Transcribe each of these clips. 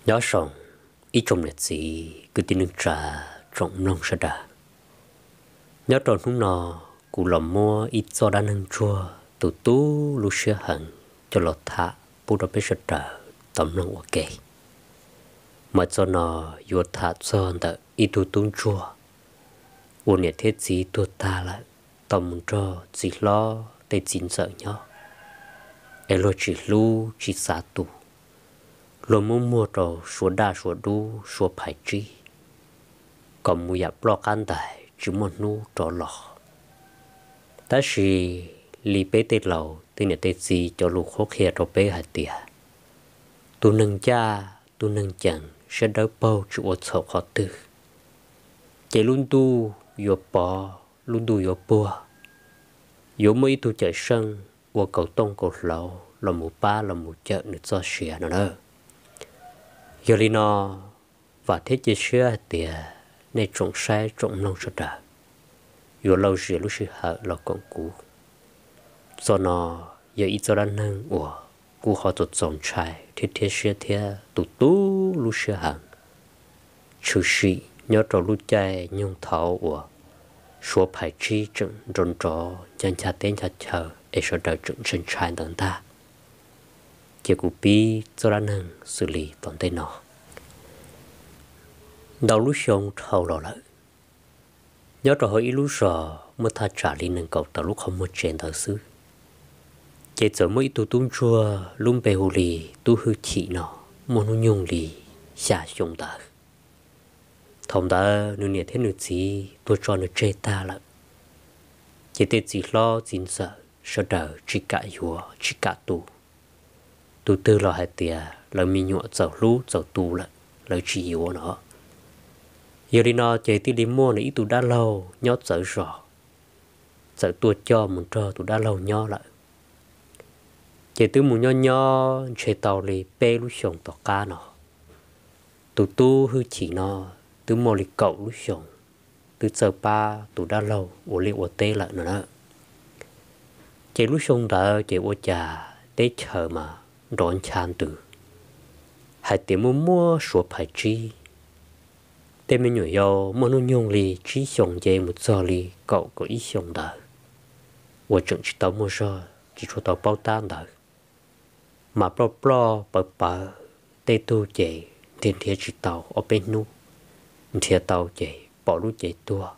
Nyob zoo ib tsoom niam txiv kwv tij neej tsa, tsoom mloog sawv daws. Nyob rau hnub no, kuv los muab ib txoj dab neeg ntsuag tus tub lub siab heev coj los tham pub rau peb sawv daws tau mloog ua ke. Mas txoj no yuav tham txog ntawm ib tug tub ntsuag uas niam thiab txiv tuag tag lawm, tau mus nrog txiv hlob tej txiv ntxawm nyob, es luag tsis hlub tsis xav tu, luag muab muag rau suav daj suav dub suav phais tsib, kom mus yam ploj qab ntais tsis muaj hnub rov los. Tab sis li peb tej laus tej niam tej txiv cov lus qhuab qhia rau peb hais tias, tus neeg ncaj tus neeg cees siab dawb paug tsis ua txhaum qhov twg, ces lub ntuj yuav pov lub ntuj yuav puag, yuav muaj ib tug cawm seej ua kaus tooj kaus hlau los mus pab los mus cawm nws txoj sia no na. Yog li no, vam thiab cia siab hais tias nej tsoom saib tsoom mloog sawv daws yuav lauj zias lub sij hawm los koom kuv. Txoj no yog ib txoj dab neeg uas kuj ho txaus txaus ntshai thiab rhiab siab thiab tus tub lub siab heev, tshwm sim nyob rau lub caij nyoog thaud uas suav phais tsib tseem nrov nrov ncha ncha teb ncha chaw es sawv daws tseem ntshai ntshai ntawd ntag. Ces kuv pib txoj dab neeg xws li tom ntej no. Ntau lub xyoo dhau los lawm, nyob rau hauv ib lub zos muaj thaj tsam li nees nkaum tawm lub qhov muag tsev ntawd xwb, ces txawm muaj ib tug tub ntsuag lub npe hu li Tub Hwj Chim no, muaj hnub nyoog li xya xyoo ntawd. Thaum ntawd nws niam thiab nws txiv tuag tso nws tseg tag lawm, ces tej txiv hlob txiv ntxawm sawv daws tsis kam yuav tsis kam tu. Tus twg los hais tias lawv me nyuam txawm hlub txawm tu lawm lawv tsis yuav no. Yog li no ces thiaj li muaj nws ib tug dab laug nyob txawv zos, txawm tuaj coj mus nrog tus dab laug nyob lawm. Ces twb mus nyob nyob ntshe tau li peb lub xyoos tom qab no, tus Tub Hwj Chim no twb muaj li kaum lub xyoos twb txawj pab tus dab laug ua liaj ua teb lawm no na. Ces lub xyoo ntawd ces ua cas teb chaws mas nrov ncha ntws hais tias muaj muaj suav phais tsib. Tej me nyuam yaus muaj hnub nyoog li tsib xyoos nce mus txog li kaum kaum ib xyoos ntawd uas tseem tsis tau muaj zog tsis tshua tau paub tab ntawd, mas ploj ploj pawv pawv, tej tug ces nrhiav nrhiav tsis tau ob peb hnub, nrhiav tau ces pom lub cev tuag.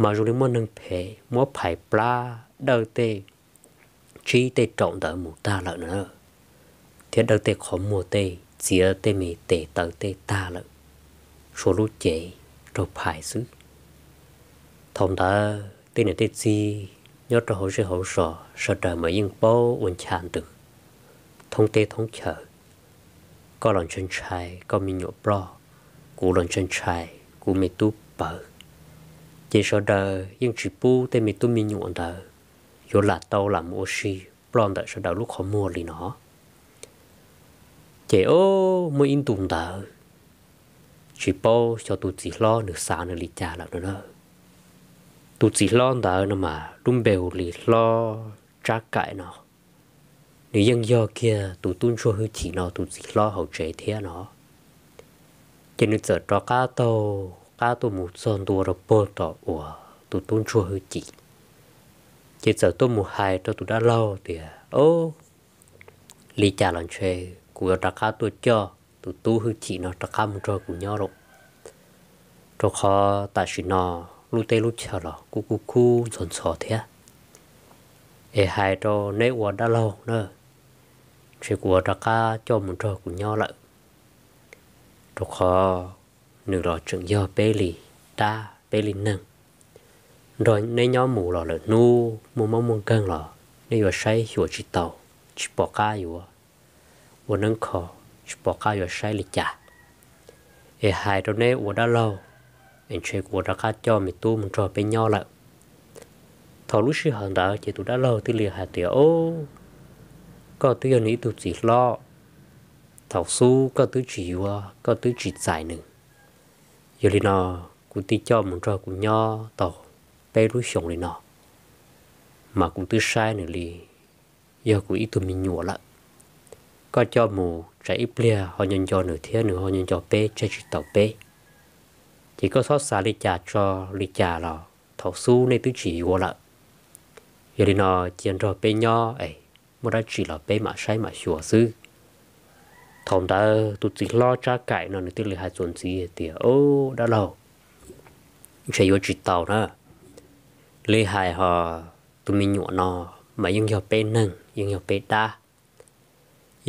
Mas zoo li muaj neeg phem muab phais plab dawj tej tsib tej raum ntawd mus tag lawm no, thiab dawj tej qhov muag tej txiav tej me tes taw tej tag lawm, tshuav lub cev raug phais xwb. Thaum ntawd tej niam tej txiv nyob rau hauv zej hauv zos sawv daws mas yeej paub ua ncha ntws thoob teb thoob chaw. Koj los ntshai ntshai koj me nyuam ploj, kuv los ntshai ntshai kuv me tub pawv, ces sawv daws yeej tsis pub tej me tub me nyuam ntawd yuav lam tau lam mus ua si ploj ntawm sawv daws lub qhov muag li no. Ces muaj ib ntu ntawd, tsis paub xyov tus txiv hlob nws xav nws li cas lawm no na. Tus txiv hlob ntawd no mas lub npe hu li Hlob Tsab Kaim no, nws yeej yog kiag tus tub ntsuag Hwj Chim no tus txiv hlob hauv tsev thiab no. Ces nws txawm rov qab taug qab tuaj mus txog ntua rau puag tom uas tus tub ntsuag Hwj Chim, ces txawm tuaj mus hais rau tus dab laug tias, Au, li cas los ntshe kuv yuav rov qab tuaj coj tus tub Hwj Chim no rov qab mus nrog kuv nyob lawm, rau qhov tam sim no lub teb lub chaw los kuj kub kub ntxhov ntxhov thiab. Es hais rau neb ua dab laug na, ntshe kuv yuav rov qab coj mus nrog kuv nyob lawm, rau qhov nws los tseem yog peb li dab peb li neeg. Nrog neb nyob mus los lawm hnub muaj mob muaj nkeeg los neb yuav saib xyuas tsis tau, tsis pom qab yuav ua neeb kho, tsis pom qab yuav saib li cas. Es hais rau neb ua dab laug, es ntshe kuv yuav rov qab coj me tub mus nrog peb nyob lawm. Thaum lub sij hawm ntawd ces tus dab laug thiaj li hais tias, Au, koj twb yog nws ib tug txiv hlob, thaum xub koj twb tsis yuav, koj twb tsis txais nws. Yog li no, kuv thiaj coj mus nrog kuv nyob tau peb lub xyoos li no, mas kuv twb saib nws li yog kuv ib tug me nyuam lawm. Koj coj mus tsam ib pliag ho nco nco nws thiab nws ho nco nco peb tseg tsis taus peb. Ces koj txhob xav li cas tso li cas los thaum xub nej twb tsis yuav lawm. Yog li no cia nrog peb nyob es muaj dab tsi los peb mam saib mam xyuas xwb. Thaum ntawd tus txiv hlob Tsab Kaim no nws thiaj li hais txuas ntxiv hais tias, Ub, dab laug, ntshe yuav tsis tau na. Li hais ho tus me nyuam no mas yeej yog peb neeg, yeej yog peb dab.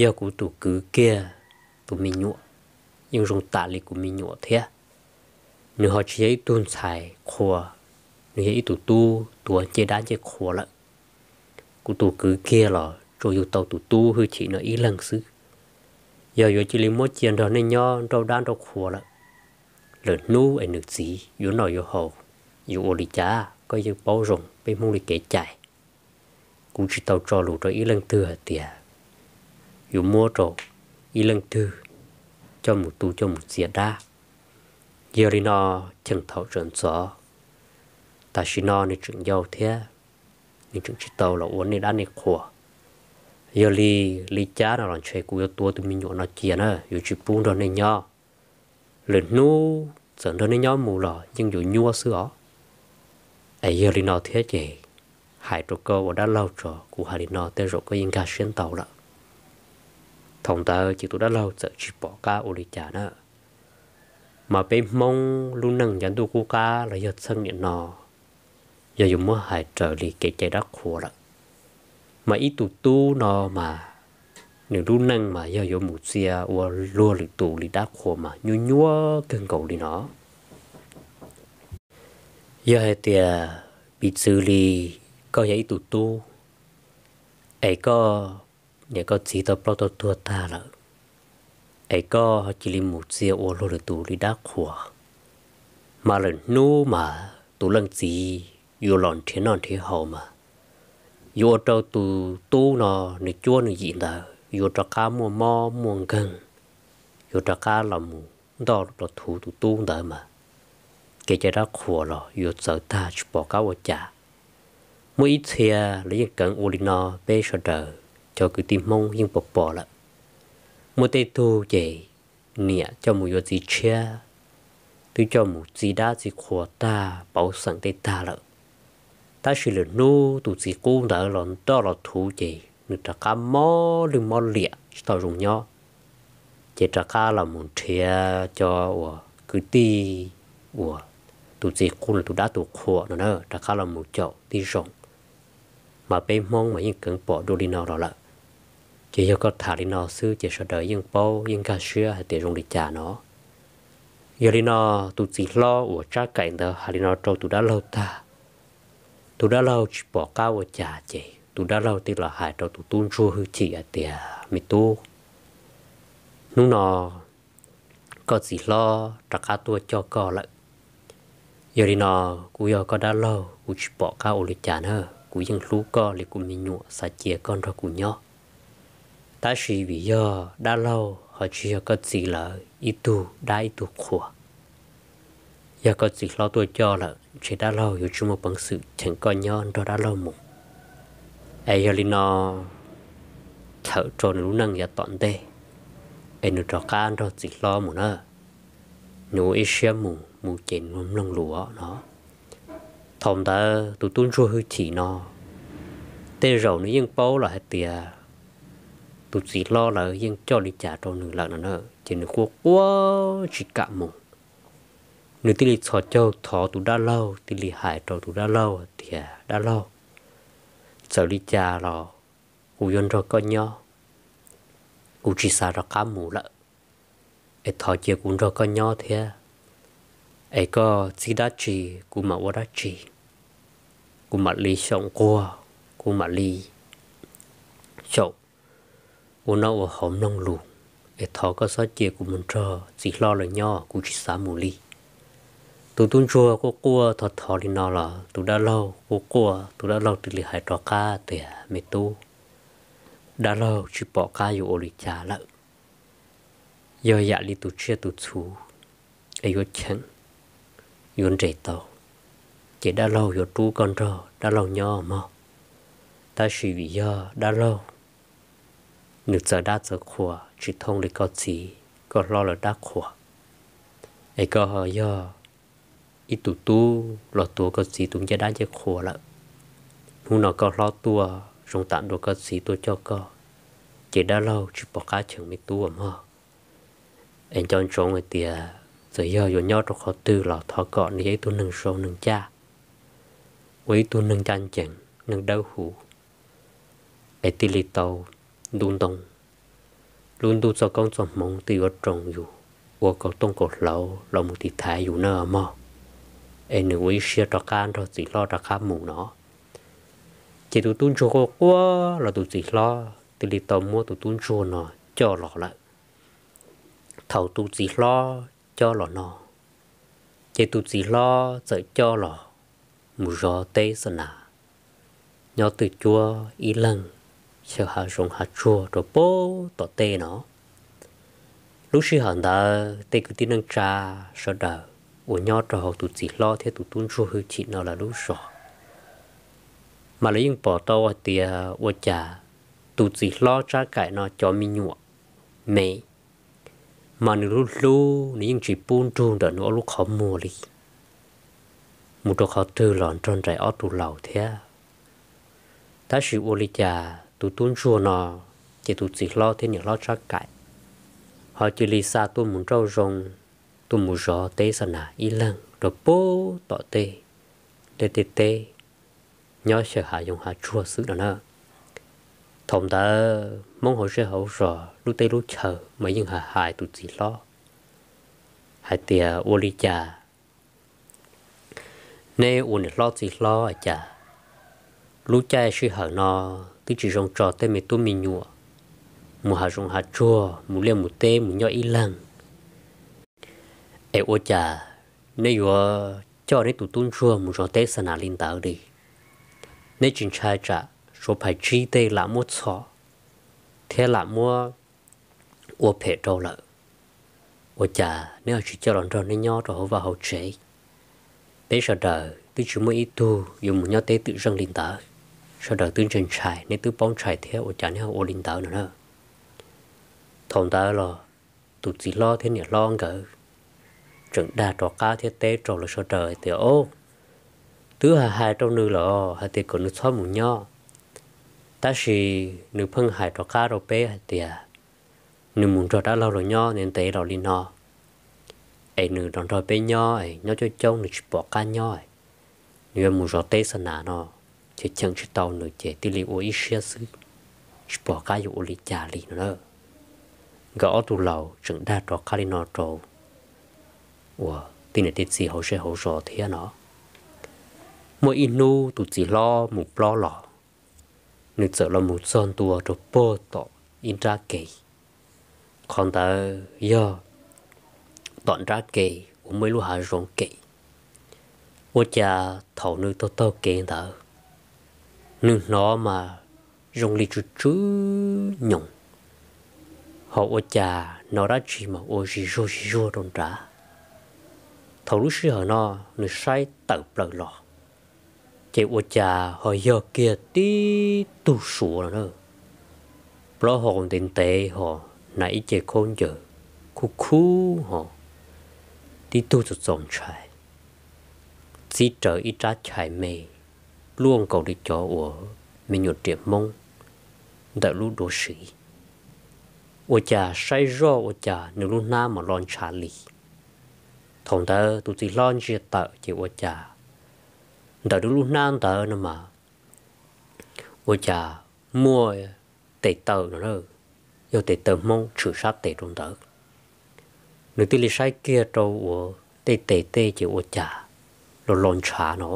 Yog kuv tus kwv kiag tus me nyuam, yeej zoo tam li kuv me nyuam thiab. Nws ho tsis yog ib tug ntxhais qhua, nws yog ib tug tub tuav ncej dab ncej qhua lawm. Kuv tus kwv kiag los tsuas yug tau tus tub hwj chim no ib leeg xwb. Yog yuav cia li muab cia nrog nej nyob nrauj dab nrauj qhua lawm, lwm hnub es nws txiv yuav noj yuav haus, yuav ua li cas koj yeej paub zoo peb Hmoob li kev cai. Kuv tsis tau tso lus rau ib leej twg hais tias yuav muab rau ib leej twg coj mus tu coj mus txiav dab. Yog li no cheem thaum tseem ntxov, tam sim no nws tseem yau thiab, nws tseem tsis tau los ua nej dab nej qhua. Yog li, li cas no los ntshe kuv yuav tuav tus me nyuam no cia na, yuav tsis pub nrog nej nyob. Lwm hnub txawm nrog nej nyob mus los yeej yuav nyuaj xwb os. Es yog li no thiab ces hais rau koj ua dab laug tso, kuv hais li no tej zaum koj yeej nkag siab ntau lawm. Thaum ntawd ces tus dab laug txawm tsis pom qab ua li cas na. Mas peb Hmoob lub neej yav ntuj qub qab los yog txheej niam no, yog yuav muab hais raws li kev cai dab qhuas lawm, mas ib tug tub no mas nws lub neej mas yog yuav mus txia ua luag lwm tus li dab qhuas mas nyuaj nyuaj kawg nkaus li no. Yog hais tias piv txwv li koj yog ib tug tub, es koj niam koj txiv tau plaub tau tuag tag lawm, es koj ho cia li mus txia ua luag lwm tus li dab qhuas, mas lwm hnub mas tus leej txiv yuav los nrhiav noj nrhiav haus mas yuav ua rau tus tub no nws cuab nws yim ntawd yuav rov qab muaj mob muaj nkeeg, yuav rov qab los mus ntoj los thuv tus tub ntawd mas kev cai dab qhuas los yuav txawv tag tsis pom qab ua cas. Muaj ib txhia lawv yeej keev ua li no, peb sawv daws cov kwv tij Hmoob yeej pom pom lawm. Muaj tej tug ces niam coj mus yuav txiv tshiab, twb coj mus txi dab txi qhuas tag pauv xeem tej tag lawm, tab sis lwm hnub tus txiv qub ntawd los ntoj los thuv ces nws rov qab mob lwj mob liam tsis tau zoo nyob, ces rov qab los mus nrhiav cov uas kwv tij uas tus txiv qub no tus dab tus qhuas no na rov qab los mus caum tib zoo. Mas peb Hmoob mas yeej keev pom dua li no los lawm. Ces yog koj tham li no xwb ces sawv daws yeej paub yeej nkag siab hais tias zoo li cas no. Yog li no, tus txiv hlob uas Tsab Kaim ntawd hais li no rau tus dab laug tag, tus dab laug tsis pom qab ua cas ces tus dab laug thiaj los hais rau tus tub ntsuag hwj chim hais tias, Me tub, hnub no koj txiv hlob rov qab tuaj coj koj lawm. Yog li no, kuv yog koj dab laug kuv tsis pom qab ua li cas na, kuv yeej hlub koj li kuv me nyuam xav cia koj nrog kuv nyob. Tab sis vim yog dab laug ho tsis yog koj txiv lawv ib tug dab ib tug qhuas. Yog koj txiv hlob tuaj coj lawm ntshe dab laug yuav tsis muaj peev xwm cheem koj nyob nrog dab laug mus. Es yog li no, txhawm rau nws lub neej yav tom ntej, es nws rov qab nrog txiv hlob mus na, nws ua ib siab mus, mus ces nws mloog lus os no. Thaum ntawd tus tub ntsuag hwj chim no, tej zaum nws yeej paub lawm hais tias tus txiv hlob lawv yeej coj li cas rau nws lawm no na, ces nws quaj quaj tsis kam mus. Nws thiaj li txhos caug thov tus dab laug, thiaj li hais rau tus dab laug tias, Dab laug, txawm li cas los kuv yuav nrog koj nyob, kuv tsis xav rov qab mus lawm, es thov cia kuv nrog koj nyob thiab, es koj txib dab tsi kuv mam ua dab tsi, kuv mam li xyaum nquag, kuv mam li xyaum ua noj ua haus mloog lus, es thov koj txhob cia kuv mus nrog txiv hlob lawv nyob, kuv tsis xav mus li. Tus tub ntsuag quaj quaj thov thov li no los tus dab laug quaj quaj, tus dab laug thiaj li hais rov qab tias, Me tub, dab laug tsis pom qab yuav ua li cas lawm. Yog yam li tus tsiaj tus txhu es yuav cheem, yuav nres tau, ces dab laug yuav rub koj nrog dab laug nyob mog. Tab sis vim yog dab laug nws txawv dab txawv qhuas, tsis thooj li koj txiv koj hlob lawv dab qhuas, es koj ho yog ib tug tub los tuav koj txiv tus ncej dab ncej qhua lawm. Hnub no koj hlob tuaj zoo tam nrua koj txiv tuaj coj koj, ces dab laug tsis pom qab cheem me tub mog. Es nco ntsoov hais tias txawm yog yuav nyob rau qhov twg los thov kom nws yog ib tug neeg zoo neeg ncaj, ua ib tug neeg ncaj ncees neeg dawb huv, es thiaj li tau ntuj ntoo, lub ntuj txoj koob txoj hmoov twb yuav roos yus, ua kaus tooj kaus hlauv los mus tiv thaiv yus na mog. Es nws ua ib siab rov qab nrog txiv hlob rov qab mus no. Ces tus tub ntsuag quaj quaj los tus txiv hlob thiaj li tau muab tus tub ntsuag no coj los lawm. Thaum tus txiv hlob coj los no, ces tus txiv hlob txawm coj los mus zov teb xa nas, nyob twj cuab ib leeg xyaw hav zoov hav tsuag rau pem tom tej no. Lub sij hawm ntawd tej kwv tij neej tsa sawv daws uas nyob rau hauv tus txiv hlob thiab tus tub ntsuag hwj chim no lawv lub zos, mas lawv yeej pom tau hais tias ua cas tus txiv hlob Tsab Kaim no cov me nyuam me, mas nws lub hlub nws yeej tsis pub nrug ntawm nws ob lub qhov muag li, mus rau qhov twg los nrog nraim ob tug laus thiab. Tab sis ua li cas tus tub ntsuag no, ces tus txiv hlob thiab niam hlob Tsab Kaim ho cia li xa tuaj mus nrauj zoo, tuaj mus zov teb xa nas ib leeg rau pem tom tej, tej tej teb, nyob xyaw hav zoov hav tsuag xwb no na. Thaum ntawd Hmoob hauv zej hauv zos lub teb lub chaw mas yeej hais hais tus txiv hlob hais tias ua li cas neb ua niam hlob txiv hlob cas lub caij sij hawm no twb tsis zoo tso tej me tub me nyuam mus hav zoov hav tsuag, mus liaj mus teb, mus nyob ib leeg, es ua cas neb yuav coj neb tus tub ntsuag mus zov teb xa nas li ntawd li? Neb tsis ntshai tsam suav phais tsib tej lam muab txhom thiab lam muab ua phem rau lawm? Ua cas neb ho tsis coj los nrog neb nyob rau hauv vaj hauv tsev? Peb sawv daws twb tsis muaj ib tug yuav mus nyob teb twm zeej li ntawd. Sawv daws twb ntshai ntshai, neb twb paub ntshai thiab ua cas neb ho ua li ntawd no na? Thaum ntawd los tus txiv hlob thiab niam hlob nkawd tseem dag rov qab thiab teb rau lawv sawv daws tias, Au, twb hais hais rau nws lawm hais tias kom nws txhob mus nyob, tab sis nws pheej hais rov qab rau peb hais tias nws mus nrog dab laug los nyob ntev ntev los li no, es nws los nrog peb nyob es nyob coob coob nws tsis pom qab nyob, nws yuav mus zov teb xa nas no, ces cheem tsis tau nws ces thiaj li ua ib siab xwb, tsis pom qab yuav ua li cas li no na. Nkawd ob tug laus tseem dag rov qab li no rau uas tej niam tej txiv hauv zej hauv zos thiab no. Muaj ib hnub tus txiv hlob mus plob los, nws txawm los mus txog ntua rau puag tom ib nrab ke. Qhov ntawd yog tom nrab ke uas muaj ib lub hav zoov ke. Ua cas thaum nws taug taug kev ntawd, nws hnov mas zoo li tsw tsw nyoos, ho ua cas hnov dab tsi mas ua zis zuag zis zuag rau nrad. Thaum lub sij hawm no nws saib tawm plaws los, ces ua cas ho yog kiag tib tug Suav no na, plaub hau ntev ntev ho hnav ib ce khaub ncaws kub kub ho tib tug txaus txaus ntshai, txib rawv ib rab chais me luaj nkaus li cov uas me nyuam riam Hmoob ntawm lub duav siv. Ua cas saib zoj ua cas nws lub hnab mas lo ntshav li. Thaum ntawd tus txiv hlob ntsia tawm ces ua cas ntawm nws lub hnab ntawd no mas ua cas muaj tes taw no, yog tes taw Hmoob tshwm sab tes rau ntawd. Nws thiaj li saib kiag rau uas tej tes tej ces ua cas lo lo ntshav no.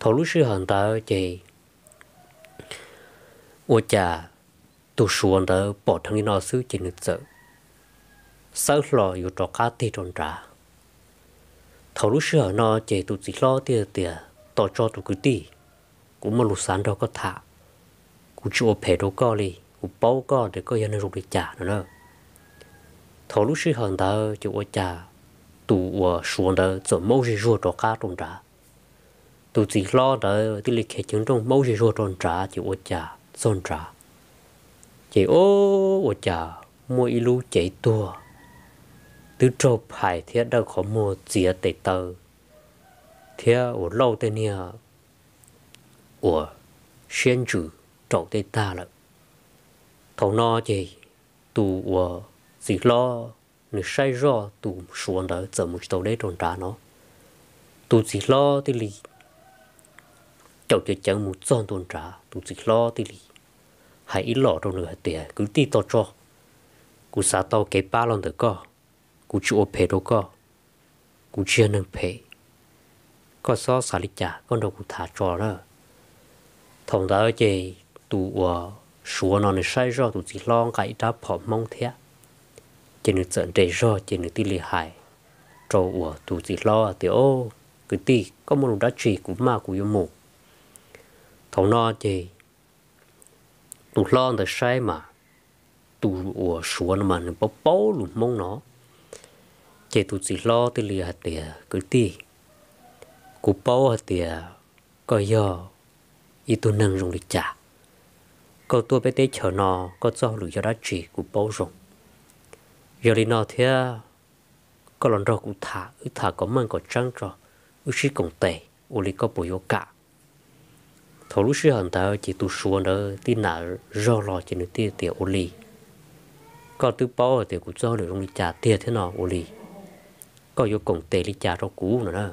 Thaum lub sij hawm ntawd ces ua cas tus Suav ntawd pom dheev li no xwb ces nws txawm xawb hlo yuav rov qab tig rau nrad. Thaum lub sij hawm no ces tus txiv hlob thiaj tias, Tos tso tus kwv tij, kuv muaj lus xav nrog koj tham. Kuv tsis ua phem rau koj li, kuv paub koj tias koj yog neeg zoo li cas no na. Thaum lub sij hawm ntawd ces ua cas tus uas Suav ntawd txawm maub zig zuag rov qab rau nrad. Tus txiv hlob ntawd thiaj li khiav ceev nrooj maub zig zuag rau nrad ces ua cas txog nrad Ces ub, ua cas muaj ib lub cev tuag twb raug phais thiab dawj qhov muag txiav tes taw thiab ua lauj tej niag uas siab ntsws raum tej tag lawm. Thaum no ces tus uas txiv hlob nws saib zoj tus suav ntawd txawm mus tsis tau deb rau nrad no, tus txiv hlob thiaj li caum ceev ceev mus txog ntua nrad. Tus txiv hlob thiaj li hais ib los rau nws hais tias, Kwv tij, tos tso, kuv xav tau kev pab los ntawm koj, kuv tsis ua phem rau koj, kuv tsis yog neeg phem, koj txhob xav li cas, koj nrog kuv tham tso na. Thaum ntawd ces tus uas suav no nws saib zoj tus txiv hlob nqa ib rab phom hmoob thiab, ces nws txawm nres zog ces nws thiaj li hais rau uas tus txiv hlob tias, Kwv tij, koj muaj lus dab tsi kuv maj kuv yuav mus. Thaum no ces tus hlob ntawd saib mas tus uas suav no mas nws paub paub lus hmoob no, ces tus txiv hlob thiaj li hais tias, Kwv tij, kuv paub hais tias koj yog ib tug neeg zoo li cas, koj tuaj peb teb chaws no koj txoj hauj lwm yog dab tsi kuv paub zoo. Yog li no thiab koj los nrog kuv tham, wb tham kom meej kom tseeb tso, wb sib koom tes ua li koj puas yuav kam. Thaum lub sij hawm ntawd ces tus suav ntawd tib nam zog los ces nws thiaj tias, Ua li, koj twb paub hais tias kuv txoj hauj lwm zoo li cas tiag thiab no, ua li koj yuav koom tes li cas rau kuv no na?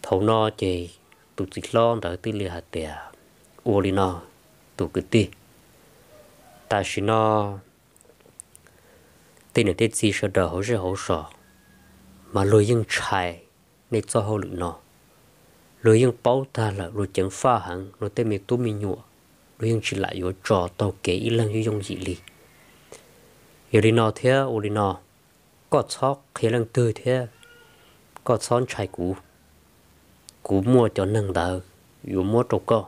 Thaum no ces tus txiv hlob ntawd thiaj li hais tias, Ua li no, tus kwv tij, tam sim no tej niam tej txiv sawv daws hauv zej hauv zos mas luag yeej ntshai nej txoj hauj lwm no, luag yeej paub tag lawm, luag ceev faj heev, luag tej me tub me nyuam luag yeej tsis lam yuav tso taug kev ib leeg yooj yooj yim li. Yog li no thiab ua li no, koj txhob qhia leej twg thiab koj txhob ntshai kuv. Kuv muaj cov neeg ntawd yuav muab rau koj,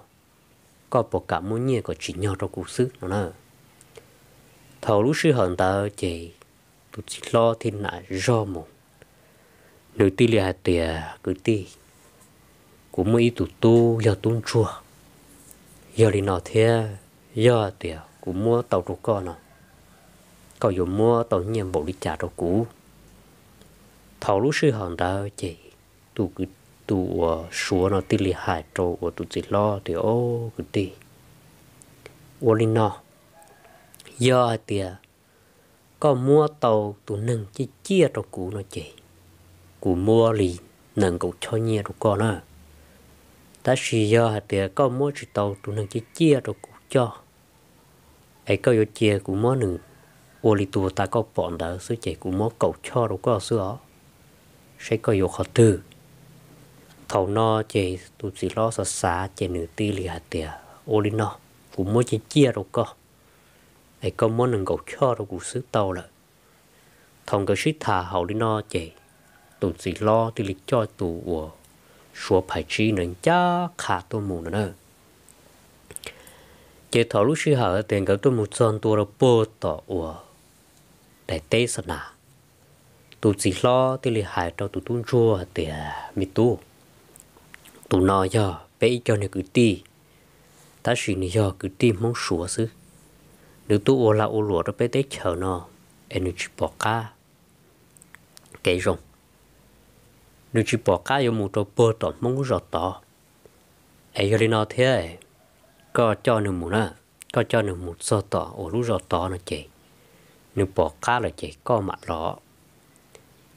koj puas kam muab nyiaj kom tsim nyog rau kuv xwb no na. Thaum lub sij hawm ntawd ces tus txiv hlob thiaj nam zog mus, nws thiaj li hais tias, Kwv tij, kuv muaj ib tug tub yog tub ntsuag, yog li no thiab yog tias kuv muab tau rau koj no, koj yuav muab tau nyiaj npaum li cas rau kuv? Thaum lub sij hawm ntawd ces tus kwv, tus uas suav no thiaj li hais rau uas tus txiv hlob tias, Au kwv tij, ua li no, yog hais tias koj muab tau tus neeg ciaj ciaj rau kuv no ces kuv muab li nees nkaum choj nyiaj rau koj na. Tab sis yog hais tias koj muab tsis tau tus neeg ciaj ciaj rau kuv coj, es koj yuav cia kuv muab nws ua li tus uas tas koj pom ntawd xwb ces kuv muab kaum choj rau koj xwb os, saib koj yuav qhov twg. Thaum no ces tus txiv hlob xav xav ces nws thiaj li hais tias, Ua li no, kuv muab ciaj ciaj rau koj, es koj muab nees nkaum choj rau kuv xwb tau lawm. Thaum nkawd sib tham haum li no ces tus txiv hlob thiaj li coj tus uas suav phais tsib ntawd ncaj qha tuaj mus no na. Ces thaum lub sij hawm tias nkawd tuaj mus txog ntua rau puag tom uas daim teb xa nas, tus txiv hlob thiaj li hais rau tus tub ntsuag hais tias, Me tub, tus no yog peb ib co niag kwv tij, tab sis nws yog kwv tij Hmoob Suav xwb. Nws tuaj ua lag ua luam rau peb teb chaws no es nws tsis pom qab kev zoo, nws tsis pom qab yuav mus rau puag tom Hmoob lub zos tod. Es yog li no thiab, koj coj nws mus na, koj coj nws mus txog tom uas lub zos tod no ces nws pom qab lawm ces koj mam los.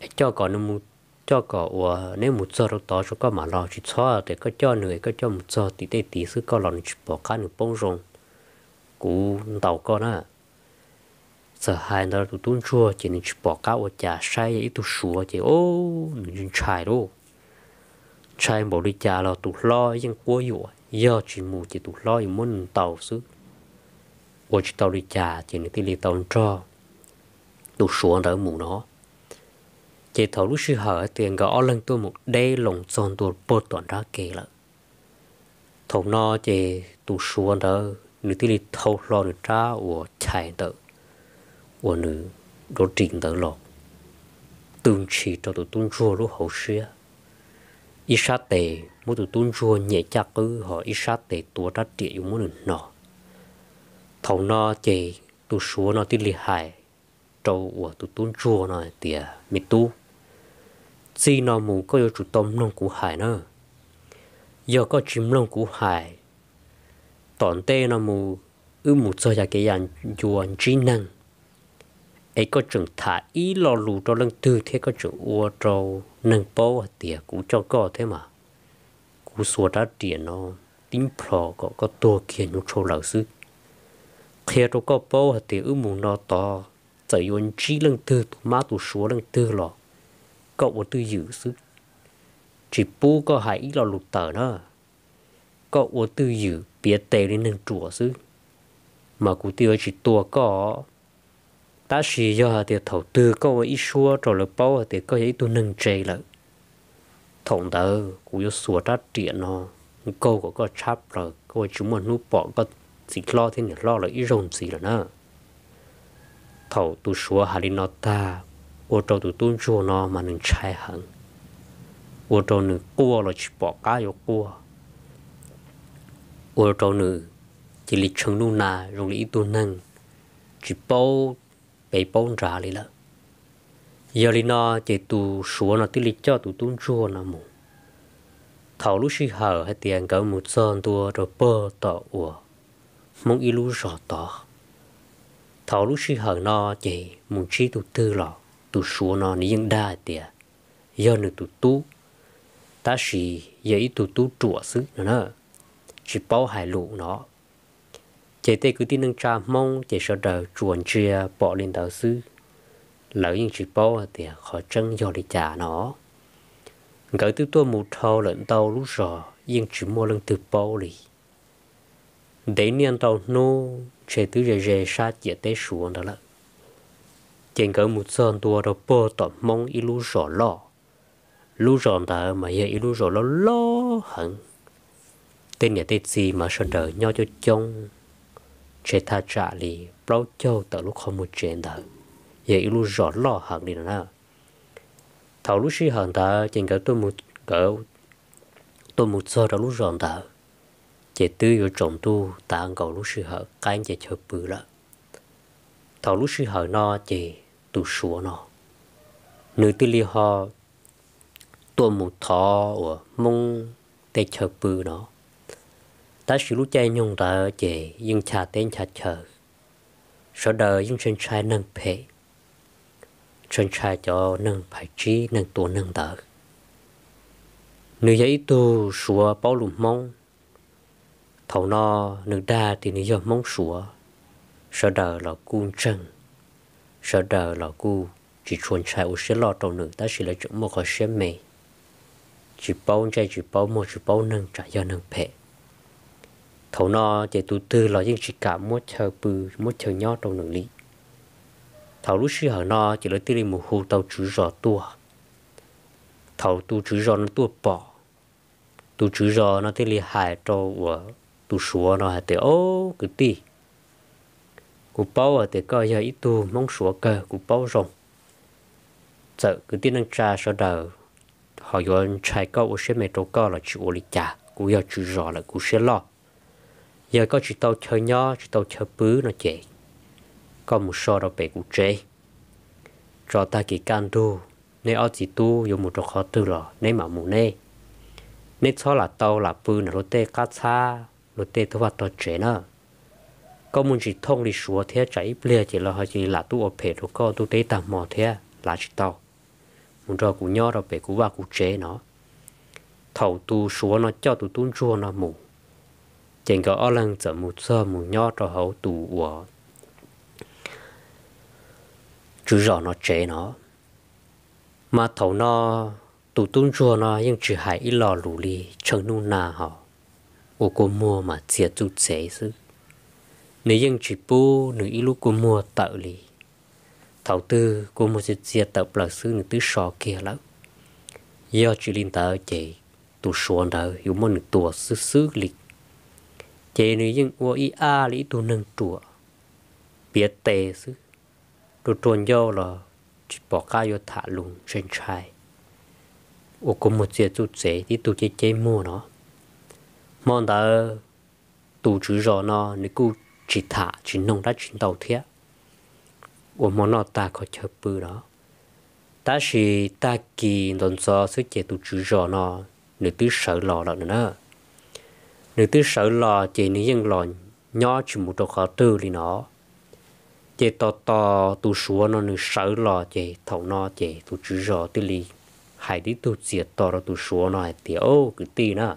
Es coj kom nws mus, coj kom uas neb mus txog rau tod tso koj mam los, tsis txhob tias koj coj nws es koj coj mus txog tim tej tid xwb koj los nws tsis pom qab nws poob zoo, kuv ntaus koj na. Txawm hais ntawd tus tub ntsuag ces nws tsis pom qab ua cas, saib yog ib tug suav ces nws ntshai lauj. Ntshai npaum li cas los tus hlob yeej quab yuam, yog tsis mus ces tus hlob yuav muab nws ntaus xwb. Ua tsis tau li cas ces nws thiaj li tau nrog tus suav ntawd mus no. Ces thaum lub sij hawm hais tias nkawd ob leeg tuaj mus deb loo txog ntua puag tom nrab ke lawm, thaum no ces tus suav ntawd nws thiaj li thau hlo nws rab uas chais ntawm uas nws dua ris ntawd los tw ntshis rau tus tub ntsuag lub hauv siab. Ib sab tes muab tus tub ntsuag nyem caj qwb, ho ib sab tes tuav rab riam yuav muab nws hno. Thaum no ces tus Suav no thiaj li hais rau uas tus tub ntsuag no hais tias, Me tub, txij no mus koj yuav tsum tau mloog kuv hais na. Yog koj tsis mloog kuv hais, tom ntej no mus wb mus txog yam kev yam ncua ntsib neeg, es koj tseem tham ib lo lus rau leej twg thiab koj tseem ua rau neeg paub hais tias kuv coj koj thiab mas, kuv xuas rab riam no tib plhos kom koj tuag kiag hnyuv tshau lawm xwb. Qhia rau koj paub hais tias wb mus no tod, txawm yuav ntsib leej twg, tus mab tus suav leej twg los koj ua twj ywm xwb, tsis pub koj hais ib lo lus tawm na. Koj ua twj ywm piav tes li neeg ruam xwb, mas kuv thiaj yuav tsis tua koj. Tab sis yog hais tias thaum twg koj ua ib suab rau lawv paub hais tias koj yog ib tug neeg ntse lawm, thaum ntawd kuv yuav xuas rab riam no nkaug kom koj tshab plaws, koj ua tsis muaj hnub pom koj txiv hlob thiab niam hlob lawv ib zaug ntxiv lawm na. Thaum tus suav hais li no tag, ua rau tus tub ntsuag no mas nws ntshai heev, ua rau nws quaj los tsis pom qab yuav quaj, ua rau nws cia li tshee nuj na zoo li ib tug neeg tsis paub pem paub nrad li lawm. Yog li no ces tus suav no thiaj li coj tus tub ntsuag no mus. Thaum lub sij hawm hais tias nkawd mus txog ntua rau pog tom uas Hmoob ib lub zos tod, thaum lub sij hawm no ces mus ntsib tus twg los tus suav no nws yeej dag hais tias yog nws tus tub, tab sis yog ib tug tub ruam xwb no na, tsis paub hais lus no. Ces tej kwv tij neej tsa Hmoob ces sawv daws tsuas ntsia pom li ntawd xwb, lawv yeej tsis paub hais tias qhov tseeb yog li cas no. Nkawd twb tuaj mus dhau lawm ntau lub zos yeej tsis muaj leej twg paub li. Ntev niaj ntau hnub ntshe twb ze ze sab ciam teb suav ntawd lawm, ces nkawd mus txog ntua rau pog tom Hmoob ib lub zos loj. Lub zos ntawd mas yog ib lub zos loj loj heev, tej niam tej txiv mas sawv daws nyob coob coob, ntshe thaj tsam li plaub caug tawm lub qhov muag tsev ntawd, yog ib lub zos loj heev li no na. Thaum lub sij hawm ntawd ces nkawd tuaj mus txog rau lub zos ntawd, ces twb yuav tsaus ntuj tav nkaus lub sij hawm qaib nce chaw pw lawm. Thaum lub sij hawm no ces tus suav no nws thiaj li ho tuaj mus thov uas Hmoob tej chaw pw no. Tab sis lub caij nyoog ntawd ces yeej ncha teb ncha chaw, sawv daws yeej ntshai ntshai neeg phem, ntshai ntshai cov neeg phais tsib neeg tua neeg ntawd. Nws yog ib tug suav paub lus Hmoob. Thaum no nws dag tias nws yog Hmoob suav, sawv daws los kuj ntseeg, sawv daws los kuj tsis tshua ntshai ua siab loj rau nws, tab sis lawv tseem muaj qhov siab me, tsis paub ntsej tsis paub muag tsis paub neeg tsam yog neeg phem. Thaum no ces tus twg los yeej tsis kam muab chaw pw, muab chaw nyob rau nws li. Thaum lub sij hawm no ces lawv thiaj li mus hu tau tswv zos tuaj. Thaum tus tswv zos no tuaj pom, tus tswv zos no thiaj li hais rau uas tus suav no hais tias, Au kwv tij, kuv paub hais tias koj yog ib tug Hmoob suav kawg, kuv paub zoo. Txawm kwv tij neej tsa sawv daws ho yuav ntshai koj ua siab me rau koj los tsis ua li cas, kuv yog tswv zos lawm kuv siab loj. Yog koj tsis tau chaw nyob tsis tau chaw pw no ces koj mus so rau pem kuv tsev. Tso tag kis kaj ntug, neb ob txiv tub yuav mus rau qhov twg los neb mam mus neb. Neb txhob lam tau lam pw ntawm luag tej qab txhab luag tej tog vaj tog tsev na. Koj muaj ntsis thooj li suav thiab tsam ib pliag ces lawv ho cia li lam tuaj ua phem rau koj ntuj teb tag hmo thiab, lam tsis tau. Mus nrog kuv nyob rau pem kuv vaj kuv tsev no. Thaum tus suav no coj tus tub ntsuag no mus, ces nkawd ob leeg txawm mus txog mus nyob rau hauv tus uas tswv zos no tsev no. Mas thaum no tus tub ntsuag no yeej tsis hais ib lo lus li, tshee nuj na ho ua kua muag mas txias txuj txev xwb. Nws yeej tsis pub nws ib lub kua muag tawm li. Thaum twg kua muag txias txias tawm plaws xwb nws twb so kiag lawm. Yog tsis li ntawd ces tus suav ntawd yuav muab nws tua xwb xwb li. Ces nws yeej ua ib ab li ib tug neeg ruam, piav tes xwb, ruaj ruaj ncauj los tsis pom qab yuav tham lus, ntshai ntshai, ua kua muag txias txuj txev tib tug ceb ceb muag no. Hmo ntawd tus tswv zos no nws kuj tsis tham tsis noog dab tsi ntau thiab, ua hmo noj tag kho chaw pw no. Tab sis tag kis ntxov ntxov xwb ces tus tswv zos no nws twb sawv los lawm no na. Nws twb sawv los ces nws yeej los nyob tsis mus rau qhov twg li no. Ces tos tos tus suav no nws sawv los ces thaum no ces tus tswv zos thiaj li hais tib tug txias to rau tus suav no hais tias, Au kwv tij na,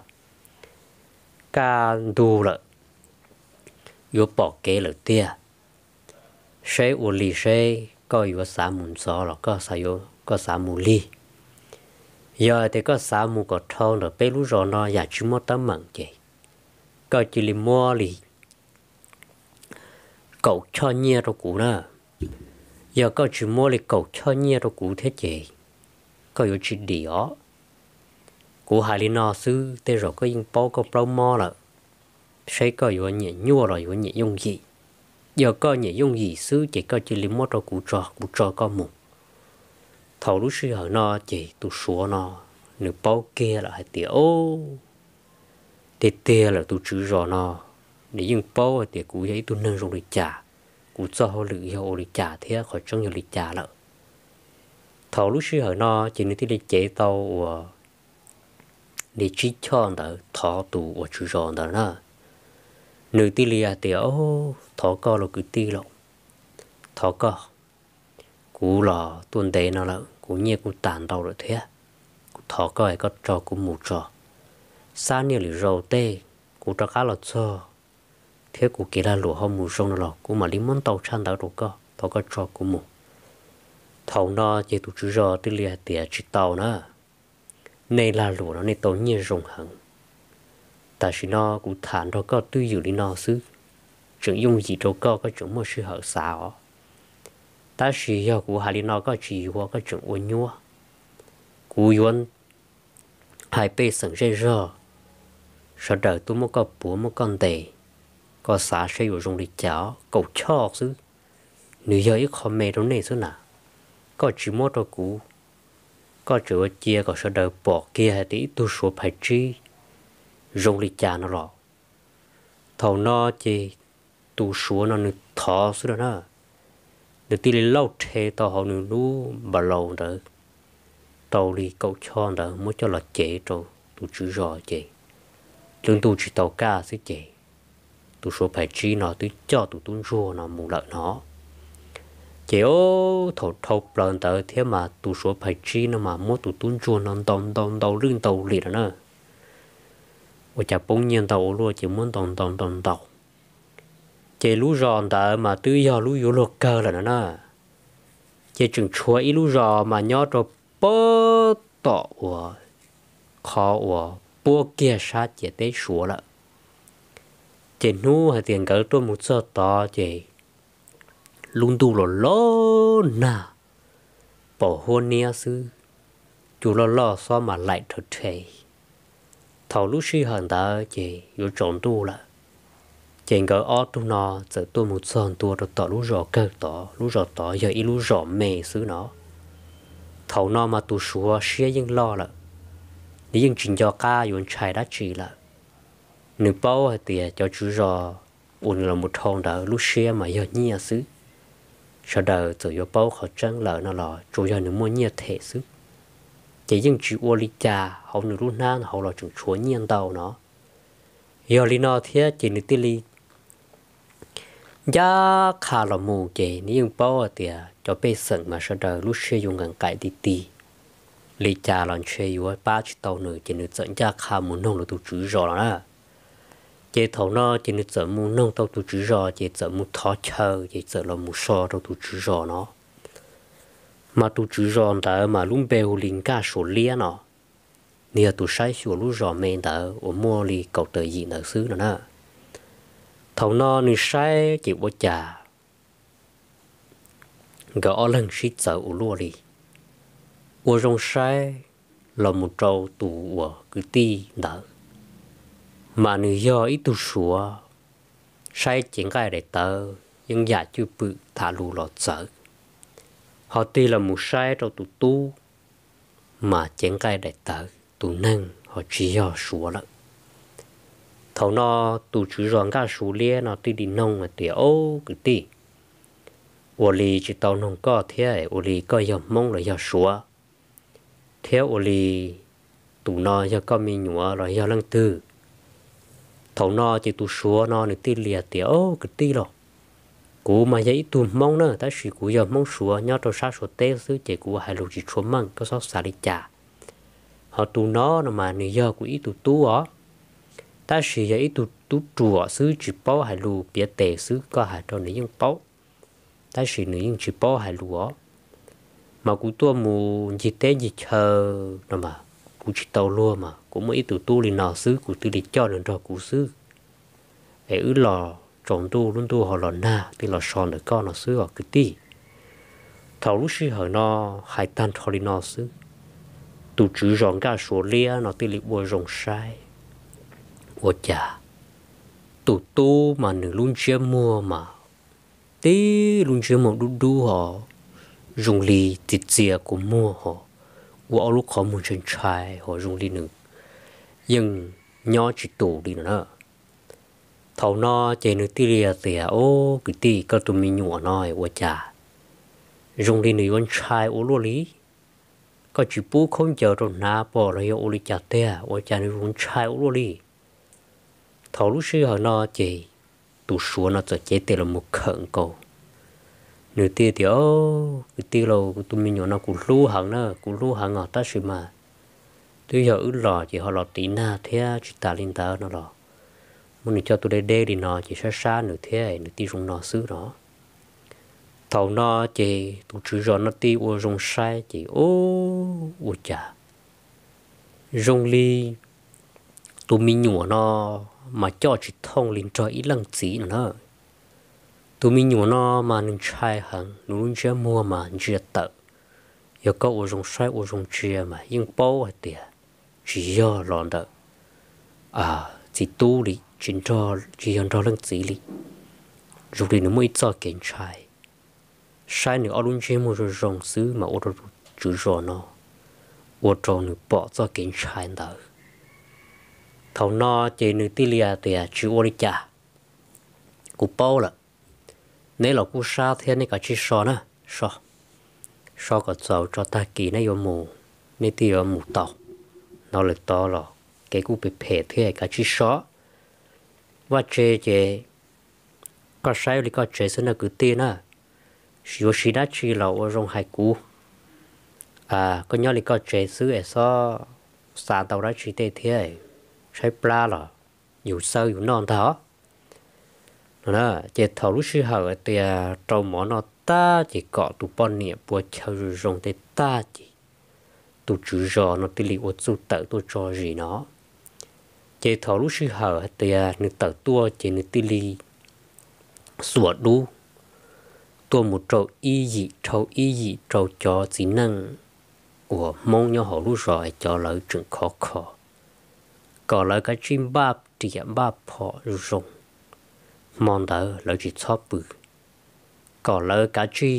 kaj ntug lawm, yuav pom kev lawm tiag. Saib ua li seb koj yuav xav mus ntxov los koj xav mus lig. Yog tias koj xav mus kom dhau ntawm peb lub zos no yam tsis muaj teeb meem ces koj cia li muab li kaum choj nyiaj rau kuv na. Yog koj tsis muab li kaum choj nyiaj rau kuv thiab ces koj yuav tsis dim os. Kuv hais li no xwb tej zaum koj yeej paub koj plaub mob lawm, saib koj yuav nyiam nyuaj los yuav nyiam yooj yim. Yog koj nyiam yooj yim xwb ces koj cia li muab rau kuv tso, kuv tso koj mus. Thaum lub sij hawm no ces tus suav no nws paub kiag lawm hais tias, Au, tiag tiag lawm, tus tswv zos no nws yeej paub hais tias kuv yog ib tug neeg zoo li cas, kuv txoj hauj lwm yog ua li cas thiab qhov tseeb yog li cas lawm. Thaum lub sij hawm no ces nws thiaj li cev tau uas li tsib choj ntawd thov tus uas tswv zos ntawd na. Nws thiaj li hais tias, Au, thov koj los kwv tij lauj, thov koj, kuv los tuaj ntev no lawm, kuv nyiaj kuj tas ntau lawm thiab. Kuv thov koj es koj tso kuv mus tso, xab niaj lwm zaus tej kuv rov qab los txog thiab kuv kev lag luam ho mus zoo no los kuv mam li muab ntau tshaj ntawd rau koj, thov koj tso kuv mus. Thaum no ces tus tswv zos thiaj li hais tias, Tsis tau na, nej lag luam no nej tau nyiaj zoo heev. Tam sim no kuv tham nrog koj twj ywm li no xwb, tseem yooj yim rau koj, koj tseem muaj sij hawm xav os. Tab sis yog kuv hais li no koj tsis yuav, koj tseem ua nyuab, kuv yuav hais pej xeem zej zog, sawv daws tuaj muab koj puav muab koj ntes, koj xav saib yuav zoo li cas. Kaum choj xwb, nws yog ib qho me rau nej xwb na. Koj tsis muab rau kuv, koj tseem ua cia kom sawv daws pom kiag hais tias ib tug suav phais tsib zoo li cas no los. Thaum no ces tus suav no nws thov xwb no na, nws thiaj li lauj rhe tau hauv nws lub npa laus ntawd rau li kaum choj ntawd muab coj los cev rau tus tswv zos ces lub ntuj tsis tau kaj xwb ces tus suav phais tsib no twb coj tus tub ntsuag no mus lawm no. Ces thaum dhau plaws ntawd thiab mas tus suav phais tsib no mas muab tus tub ntsuag no ntaus ntaus ntaus lwj ntaus liam no na. Ua cas poob nyiaj ntau ua luaj ces muab ntaus ntaus ntaus ntaus. Ces lub zos ntawd mas twb yog lub yuav luag kawg lawm no na. Ces tseem tshuav ib lub zos mas nyob rau pem tom uas qhov uas puab kiag sab ciam teb suav lawm. Ces hnub hais tias nkawd tuaj mus txog tod ces lub ntuj los los nag, pom huab niab xwb, cua loj loj xob mas laim rhawv rhe. Thaum lub sij hawm ntawd ces yuav tsaus ntuj lawm, ces nkawd ob tug no txawm tuaj mus txog ntua rau tom lub zos kawg tod. Lub zos tod yog ib lub zos me xwb no. Thaum no mas tus suav siab yeej loj lawm, nws yeej tsis nco qab yuav ntshai dab tsi lawm. Nws paub hais tias cov tswv zos uas nws los mus dhau ntawd lub siab mas yog nyiaj xwb. Sawv daws txawm yuav paub qhov tseeb lawm no los tsuas yog nws muaj nyiaj them xwb, ces yeej tsis ua li cas, hauv nws lub hnab hauv los tseem tshuav nyiaj ntau no. Yog li no thiab ces nws thiaj li ncaj qha los mus, ces nws yeej paub hais tias cov pej xeem mas sawv daws lub siab yuav nqees nqaim ti ti, li cas los ntshe yuav pab tsis tau nws, ces nws txawm ncaj qha mus noog lawv tus tswv zos los na. Ces thaum no ces nws txawm mus noog tau tus tswv zos, ces txawm mus thov chaw, ces txawm los mus so rau tus tswv zos no. Mas tus tswv zos ntawd mas lub npe hu li Nkaj Suav Liab no, nws yog tus saib xyuas lub zos me ntawd uas muaj li kaum tawm yim ntawd xwb no na. Thaum no nws saib ces ua cas nkawd ob leeg sib txawv ua luaj li. Ua zoo saib los mus rau tus uas kwv tij ntawd, mas nws yog ib tug suav, saib cev nqaij daim tawv yeej yam cwj pwm tham lus los txawv. Ho tig los mus saib rau tus tub, mas cev nqaij daim tawv, tus neeg ho tsis yog suav lawm. Thaum no tus tswv zos Nkaj Suav Liab no thiaj li noog hais tias, Ob kwv tij, ua li tsis tau noog koj thiab, ua li koj yog Hmoob los yog Suav? Thiab ua li tus no yog koj me nyuam los yog leej twg? Thaum no ces tus Suav no nws thiaj li hais tias, Ob kwv tij los, kuv mas yog ib tug Hmoob na, tab sis kuv yog Hmoob Suav nyob rau sab Suav teb xwb ces kuv hais lus tsis tshua meej, koj txhob xav li cas. Ho tus no no mas nws yog kuv ib tug tub os, tab sis yog ib tug tub ruam xwb, tsis paub hais lus, piav tes xwb, koj hais rau nws yeej paub, tab sis nws yeej tsis paub hais lus os. Mas kuv tuaj mus ncig teb ncig chaw no mas kuv tsis tau luag, mas kuv muaj ib tug tub li no xwb, kuv thiaj li coj nws nrog kuv xwb. Es wb los tsaus ntuj, lub ntuj ho los nag, thiaj los so ntawm koj no xwb os kwv tij. Thaum lub sij hawm no hais tag nrho li no xwb, tus tswv zos Nkaj Suav Liab no thiaj li ua zoo saib, ua cas tus tub mas nws lub ntsiab muag mas tib lub ntsiab muag dub dub ho zoo li txias txias kua muag ho, ua ob lub qhov muag ntshai ntshai ho zoo li nws yeej nyob tsis tus li no na. Thaum no ces nws thiaj li tias, Ob kwv tij, koj tus me nyuam no ua cas zoo li nws yuav ntshai ua luaj li? Koj tsis pub khaub ncaws rau hnav pom los yog ua li cas tiag, ua cas nws yuav ntshai ua luaj li? Thaum lub sij hawm no ces tus Suav no txawm cev tes los mus khawm nkaus. Nws thiaj tias, Kwv tij lauj, kuv tus me nyuam no kuv hlub heev na, kuv hlub heev os, tab sis mas twb yog wb los ces ho los tiv nag thiab, tsis tas li ntawd no los muab nws coj tuaj deb deb li no ces sab sab nws thiab nws thiaj zoo no xwb no. Thaum no ces tus tswv zos no thiaj ua zoo saib ces, Ub, ua cas zoo li tus me nyuam no mas coj tsis thooj li nrog ib leej txiv no na. Tus me nyuam no mas nws ntshai heev, nws lub ntsiab muag mas ntsia tawm. Yog koj ua zoo saib ua zoo ntsia mas yeej paub hais tias tsis yog los ntawm txiv tub li, tsis, tsis yog nrog leej txiv li. Zoo li nws muaj ib txoj kev ntshai. Saib nws ob lub ntsiab muag zoo zoo xwb mas ua rau tus tswv zos no ua rau nws pom txoj kev ntshai ntawd. Thaum no ces nws thiaj li hais tias, Tsis ua li cas, kuv paub lawm. Neb los kuj sab thiab, neb kav tsij so na, so, so kom txaus tso, tag kis neb yuav mus, neb thiaj yuav mus tau. Hnov lawm tod los kev kuj phem phem thiab, kav tsij so. Vaj tse ces koj saib li koj tsev xwb na kwv tij na. Yuav siv dab tsi los ua zoo hais kuv. Koj nyob li koj tsev xwb es txhob xav ntau dab tsi tej thiab, tshaib plab los yus xawb yus noj ntag os. Ces thaum lub sij hawm hais tias rau mov noj tag ces kom tus poj niam pua chaw zoo zoo tej tag ces tus tswv zos no thiaj li ua txuj tawm tuaj tso zis no. Ces thaum lub sij hawm hais tias nws tawm tuaj ces nws thiaj li xuas dub tuaj mus rau ib yim dhau ib yim rau cov txiv neej uas Hmoob nyob hauv lub zos es cov lawv tseem khov kho, kom lawv kav tsij npaj riam npaj phom zoo zoo, hmo ntawd lawv tsis txhob pw, kom lawv kav tsij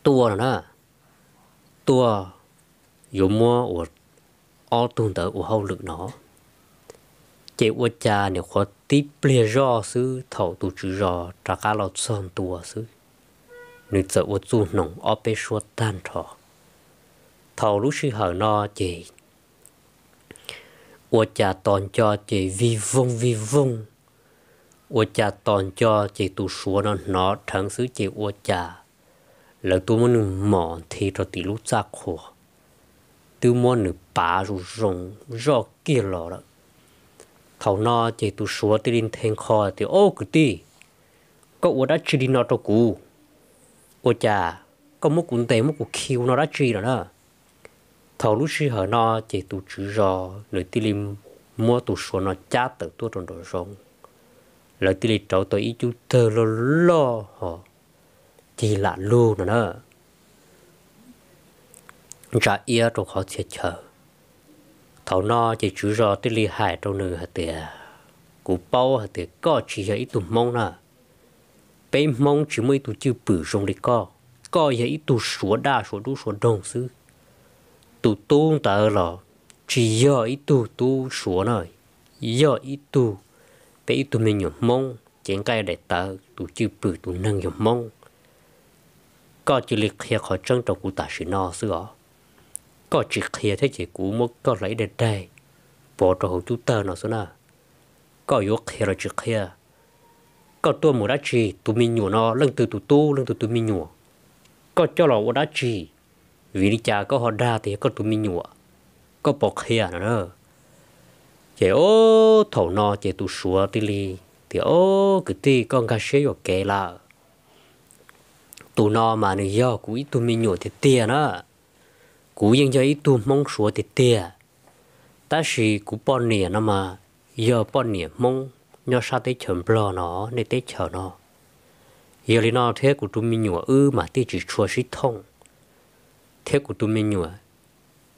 tuaj no na, tuaj yuav muab ua ob tug ntawd ua hauj lwm no. Ces ua cas niam qhuav tib pliag zoj xwb thaum tus tswv zos rov qab los txog ntua xwb, nws txawm ua txuj hnoos ob peb suab tag nrho. Thaum lub sij hawm no ces ua cas tos nco ces vij voog vij voog, ua cas tos nco ces tus suav no hnov dheev xwb ces ua cas lawv tuaj muab nws mos nthi rau tim lub txaj qhua, twb muab nws pav zoo zoo zoj kiag los lawm. Thaum no ces tus suav thiaj li nthe nqho tias, Ob kwv tij, koj ua dab tsi li no rau kuv? Ua cas koj muab kuv ntes muab kuv khi ua no dab tsi lawm na? Thaum lub sij hawm no ces tus tswv zos nws thiaj li muab tus suav no cab tawm tuaj rau nraum zoov. Lawv thiaj li rauv tau ib cub tawg loj loj ho cig lam lug no na, ntsa iab rau qhov txhia chaw. Thaum no ces tswv zos thiaj li hais rau nws hais tias, Kuv paub hais tias koj tsis yog ib tug Hmoob na. Peb Hmoob tsis muaj ib tug cwj pwm zoo li koj. Koj yog ib tug suav daj suav dub suav doog xwb. Tus tub ntawd los tsis yog ib tug tub suav na, yog ib tug, peb ib tug me nyuam Hmoob cev nqaij daim tawv, tus cwj pwm tus neeg yog Hmoob. Koj cia li qhia qhov tseeb rau kuv tam sim no xwb os. Koj tsis qhia thiab ces kuv muab koj hlais ib daim daig pov rau hauv cub tawg no xwb na. Koj yuav qhia los tsis qhia? Koj tuaj mus dab tsi? Tus me nyuam no leej twg tus tub, leej twg tus me nyuam? Koj coj los ua dab tsi? Vim li cas koj ho dag tias yog koj tus me nyuam? Koj puas qhia no? Ces o, thaum no ces tus Suav thiaj li tias, O, kwv tij, koj nkag siab yuam kev lawm. Tus no mas nws yog kuv ib tug me nyuam tiag tiag na. Kuv yeej yog ib tug Hmoob Suav tiag tiag, tab sis kuv poj niam no mas yog poj niam Hmoob nyob sab teb chaws Nplog no, nej teb chaws no. Yog li no thiab kuv tus me nyuam wb mas thiaj tsis tshua sib thooj, thiab kuv tus me nyuam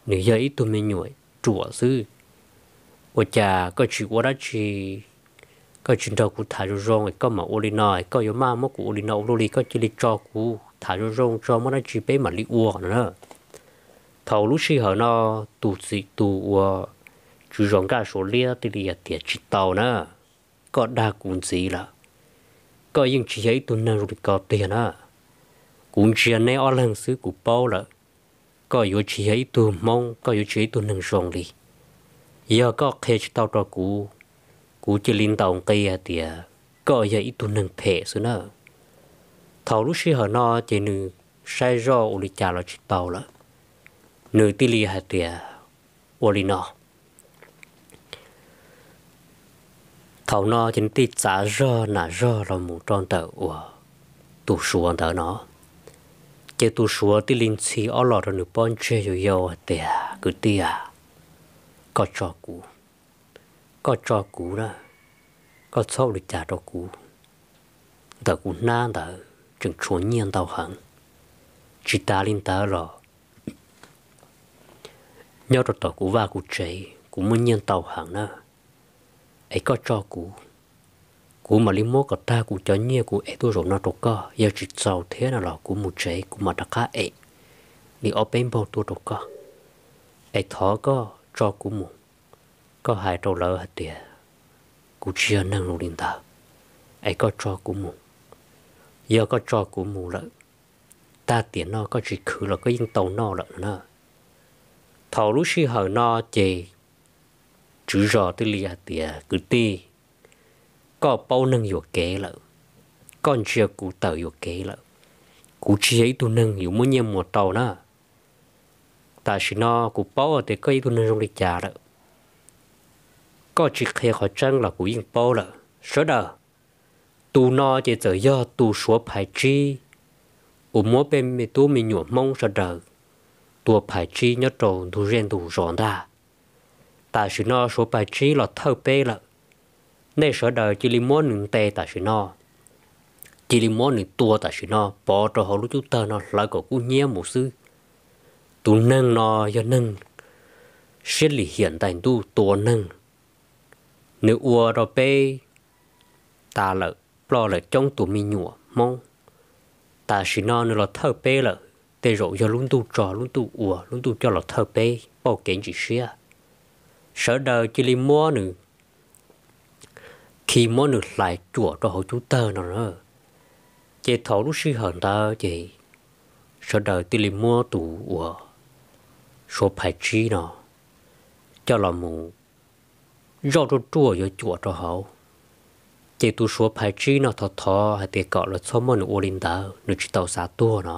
nws yog ib tug me nyuam ruam xwb. Ua cas koj tsis ua dab tsi, koj tsis nrog kuv tham zoo zoo, koj mam ua li no, koj yuav maj muab kuv ua li no ua luaj li, koj cia li tso kuv tham zoo zoo tso, muaj dab tsi peb mam li ua no na. Thaum lub sij hawm no tus txiv, tus uas tswv zos Nkaj Suav Liab thiaj li hais tias, Tsis tau na, koj dag kuv ntxiv lawm. Koj yeej tsis yog ib tug neeg zoo li ko tiag na. Kuv ntsia neb ob leeg xwb kuv paub lawm, koj yuav tsis yog ib tug Hmoob, koj yuav tsis yog ib tug neeg zoo li. Yog koj qhia tsis tau rau kuv, kuv cia li ntaus nqi hais tias koj yog ib tug neeg phem xwb na. Thaum lub sij hawm no ces nws saib zoj ua li cas los tsis tau lawm, nws thiaj li hais tias, Ua li no. Thaum no ces nws thiaj txav zog nam zog los mus rau ntawm uas tus Suav ntawd no, ces tus Suav thiaj li ntxhi ob los rau nws pob ntseg yau yau hais tias, Kwv tij a, koj tso kuv, koj tso kuv na, koj txhob ua li cas rau kuv. Ntawm kuv hnab ntawd tseem tshuav nyiaj ntau heev. Tsis tas li ntawd los nyob rau tom kuv vaj kuv tsev kuv muaj nyiaj ntau heev na. Es koj tso kuv, kuv mam li muab kom tag kuv cov nyiaj kuv ev tuaj zaum no rau koj, yog tsis txaus thiab no los kuv mus tsev kuv mam rov qab ev li ob peb npaug tuaj rau koj. Es thov koj tso kuv mus. Koj hais rau lawv hais tias kuv tsis yog neeg zoo li ntawd, es koj tso kuv mus. Yog koj tso kuv mus lawm, tag tiam no koj tsis khwv los koj yeej tau noj lawm no na. Thaum lub sij hawm no ces tswv zos thiaj li hais tias, Kwv tij, koj paub neeg yuam kev lawm, koj ntsia kuv tawm yuam kev lawm. Kuv tsis yog ib tug neeg yuav muab nyiaj muas tau na. Tam sim no kuv paub tias koj ib tug neeg zoo li cas lawm. Koj tsis qhia qhov tseeb los kuv yeej paub lawm. Sawv daws, tus no ces txawm yog tus Suav Phaiv Tsib uas muab peb me tub me nyuam Hmoob sawv daws tua phais tsib nyob rau ntug zej ntug zos ntag. Tam sim no Suav Phais Tsib los thawj peb lawm. Nej sawv daws cia li muab nws ntes tam sim no, cia li muab nws tua tam sim no, pov rau hauv lub cub tawg no hlawv kom kub hnyiab mus xwb. Tus neeg no yog neeg siab lim hiam ntais ntuj tua neeg. Nws ua rau peb tas lawm, ploj lawm coob tus me nyuam Hmoob. Tam sim no nws los thawj peb lawm, tej zaum yog lub ntuj tso lub ntuj ua, lub ntuj coj los thawj peb, pauj kev ntsis siab. Sawv daws cia li muab nws khi muab nws hlais cuam rau hauv cub tawg no. Ces thaum lub sij hawm ntawd ces sawv daws thiaj li muab tus uas Suav Phais Tsib no coj los mus zoj ruaj ruaj yuav cuam rau hauv. Ces tus Suav Phais Tsib no thov thov hais tias kom lawv txhob muab nws ua li ntawd, nws tsis tau xav tuag no.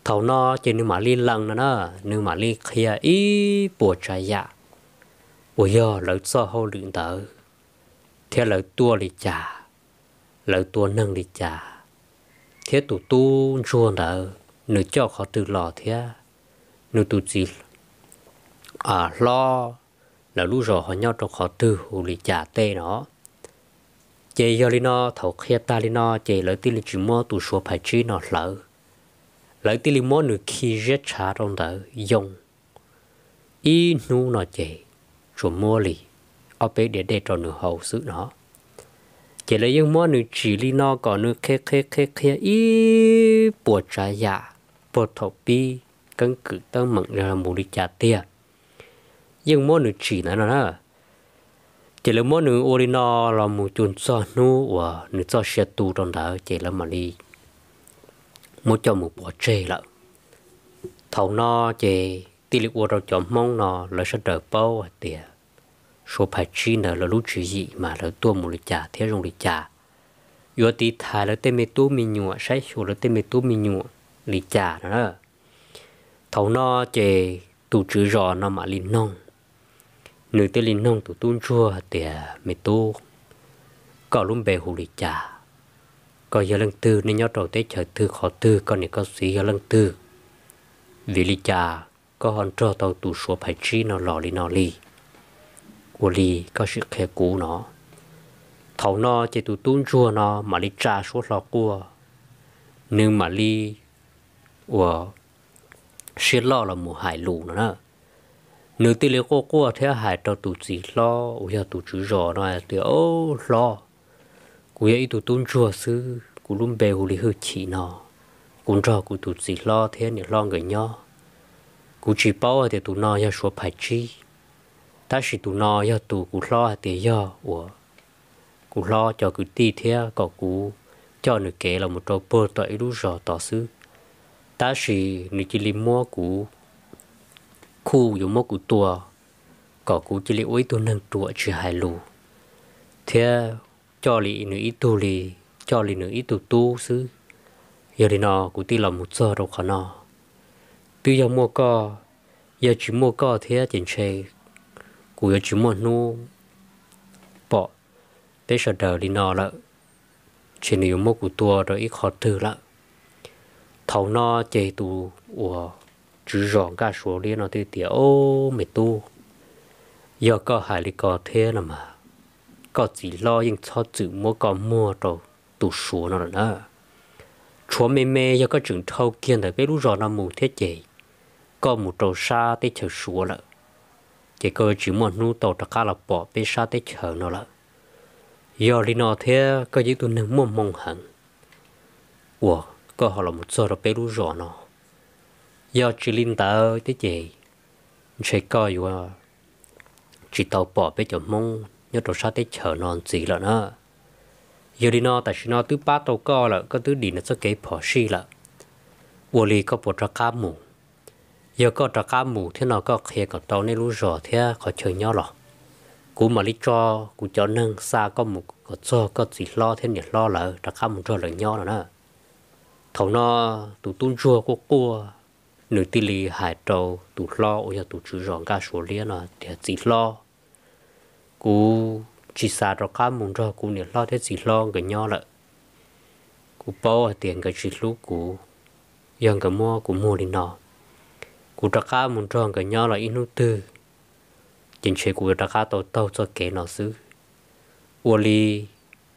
Thaum no ces nws mam li lees no na, nws mam li qhia ib puas tsav yam uas yog lawv txoj hauj lwm ntawd, thiab lawv tuaj li cas, lawv tua neeg li cas, thiab tus tub ntsuag ntawd nws coj qhov twg los thiab nws tus txiv hlob lawv lub zos ho nyob rau qhov twg hu li cas tej no. Ces yog li no thaum qhia tag li no ces lawv thiaj li tsis muab tus Suav Phais Tsib no hlawv, lawv thiaj li muab nws khi ziab tshav rau ntawd yoo. Ib hnub no ces tsuas muab li ob peb diav dej rau nws haus xwb no. Ces lawv yeej muab nws tsim li no kom nws qhia qhia qhia ib puas tsav yam, puag thaum pib keeb kwm teeb meem los mus li cas tiag, yeej muab nws tsim ntawd no na. Ces lawv muab nws ua li no los mus cuag txog hnub uas nws txoj sia tu rau ntawd ces lawv mam li muab coj mus pov tseg lawm. Thaum no ces thiaj li ua rau cov Hmoob no lawv sawv daws paub hais tias Suav phais tsib ntawd lawv lub tswv yim mas lawv tuaj mus li cas thiab zoo li cas, yuav tiv thaiv lawv tej me tub me nyuam, saib xyuas lawv tej me tub me nyuam li cas no na. Thaum no ces tus tswv zos no mam li noog, nws thiaj li noog tus tub ntsuag hais tias, Me tub, koj lub npe hu li cas? Koj yog leej twg, nej nyob rau teb chaws twg qhov twg, koj niam koj txiv yog leej twg? Vim li cas koj ho nrog tau tus Suav phais tsib no los li no li? Ua li koj sim qhia kuv no. Thaum no ces tus tub ntsuag no mam li tsa suab hlo quaj, nws mam li ua siab loj los mus hais lus no na. Nws thiaj li quaj quaj thiab hais rau tus txiv hlob uas yog tus tswv zos no hais tias, Au hlob, kuv yog ib tug tub ntsuag xwb, kuv lub npe hu li Hwj Chim no. Kuv nrog kuv tus txiv hlob thiab niam hlob nkawd nyob. Kuv tsis paub hais tias tus no yog Suav phais tsib, tab sis tus no yog tus kuv hlob hais tias yog uas kuv hlob cov kwv tij thiab kom kuv coj nws kev los mus rau puag tom ib lub zos tod xwb. Tab sis nws cia li muab kuv khuj yuav muab kuv tua, kom kuv cia li ua ib tug neeg ruam tsis hais lus, thiab coj li nws ib tug li, coj li nws ib tug tub xwb. Yog li no kuv thiaj los mus txog rau qhov no. Twb yog muaj koj, yog tsis muaj koj thiab ces ntshe kuv yuav tsis muaj hnub pom peb sawv daws li no lawm. Ntshe nws yuav muab kuv tua rau ib qho twg lawm. Thaum no ces tus uas tswv zos Nkaj Suav Liab no thiaj tias, Au me tub, yog koj hais li ko thiab no mas koj txiv hlob yeej txhob txwm muab koj muag rau tus Suav no lawm na. Tshuav me me yog koj tseem dhau kiag ntawm peb lub zos no mus thiab ces koj mus rau sab teb chaws Suav lawm, ces koj yuav tsis muaj hnub tau rov qab los pom peb sab teb chaws no lawm. Yog li no thiab koj yog ib tug neeg muaj hmoo heev uas koj ho los mus txog rau peb lub zos no. Yog tsis li ntawd thiab ces ntshe koj yuav tsis tau pom peb cov Hmoob nyob rau sab teb chaws no ntxiv lawm na. Yog li no tam sim no twb pab tau koj lawm, koj twb dim nws txoj kev phom sij lawm. Ua li koj puas rov qab mus? Yog koj rov qab mus thiab no koj qhia kom tau nej lub zos thiab qhov chaw nyob los, kuv mam li tso kuv cov neeg xa koj mus kom txog koj txiv hlob thiab niam hlob lawv rov qab mus nrog lawv nyob no na. Thaum no tus tub ntsuag quaj quaj, nws thiaj li hais rau tus hlob uas yog tus tswv zos Nkaj Suav Liab no tias, Txiv hlob, kuv tsis xav rov qab mus nrog kuv niam hlob thiab txiv hlob nkawd nyob lawm. Kuv paub hais tias nkawd tsis hlub kuv, yog nkawd muab kuv muag li no, kuv rov qab mus nrog nkawd nyob los ib hnub twg ces ntshe kuv yuav rov qab tau taug txoj kev no xwb. Ua li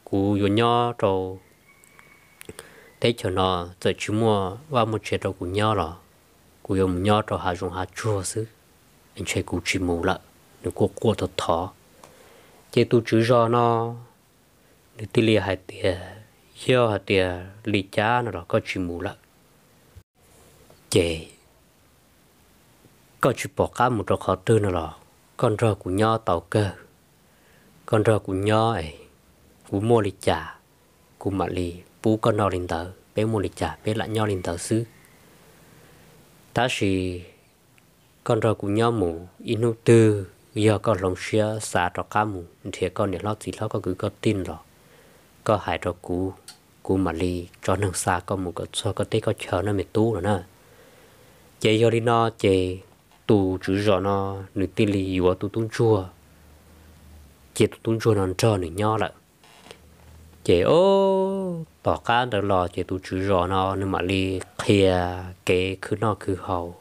kuv yuav nyob rau teb chaws no, txawm tsis muaj vaj muaj tsev rau kuv nyob los kuv yuav mus nyob rau hav zoov hav tsuag xwb, ntshe kuv tsis mus lawm. Nws kuj quaj thov thov. Ces tus tswv zos no nws thiaj li hais tias, Yog hais tias li cas no los koj tsis mus lawm ces koj tsis pom qab mus rau qhov twg no los koj nrog kuv nyob tau kawg. Koj nrog kuv nyob es kuv muaj li cas kuv mam li pub koj noj li ntawd, peb muaj li cas peb lam nyob li ntawd xwb. Tab sis koj nrog kuv nyob mus ib hnub twg, yog koj hloov siab xav rov qab mus nrhiav koj niam hlob txiv hlob koj kwv koj tij los koj hais rau kuv, kuv mam li tso neeg xa koj mus kom txog koj teb koj chaw no me tub no na. Ces yog li no ces tus tswv zos no nws thiaj li yuav tus tub ntsuag, cia tus tub ntsuag no nrog nws nyob lawm. Ces o, tom qab ntawd los ces tus tswv zos no nws mam li qhia kev khwv noj khwv haus,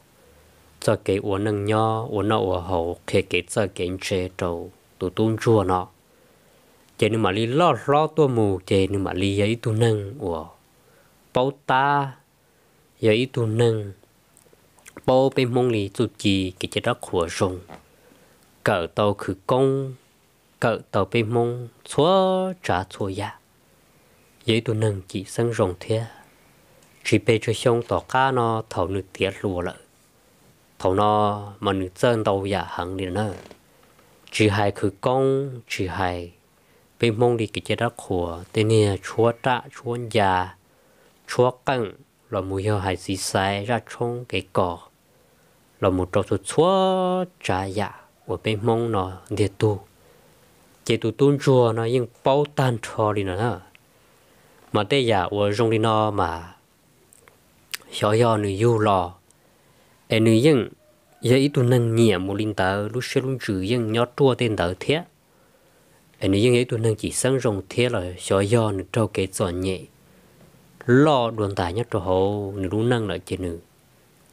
txoj kev ua neej nyob ua noj ua haus, qhia kev txawj kev ntse rau tus tub ntsuag no. Ces nws mam li loj hlob tuaj mus ces nws mam li yog ib tug neeg uas paub tab, yog ib tug neeg paub peb Hmoob li txuj ci kev cai dab qhuas zoo, kawm tau khwv koob, kawm tau peb Hmoob txhua tsav txhua yam, yog ib tug neeg cim xeeb zoo thiab. Tsis pes tsawg xyoo tom qab no thaum nws tiav hluas lawm, thaum no mas nws txawj ntau yam heev li na. Tsis hais khwv koob, tsis hais peb Hmoob li kev cai dab qhuas, tej niag tshuab raj tshuab ncas, tshuab qeej, los mus yog hais txiv xaiv zaj tshoob kev kos, los mus rau txhua txhua tsav yam uas peb Hmoob no ntiag tug, ces tus tub ntsuag no yeej paub tag nrho li no na. Mas tej yam uas zoo li no mas xyov yog nws yug los, es nws yeej yog ib tug neeg nyiam mus li ntawd, lub siab lub ntsws yeej nyob ruaj tej ntawd thiab, es nws yeej yog ib tug neeg cim xeeb zoo thiab los xyov yog nws raug kev txom nyem loj dua ntais nyob rau hauv nws lub neej lawm ces nws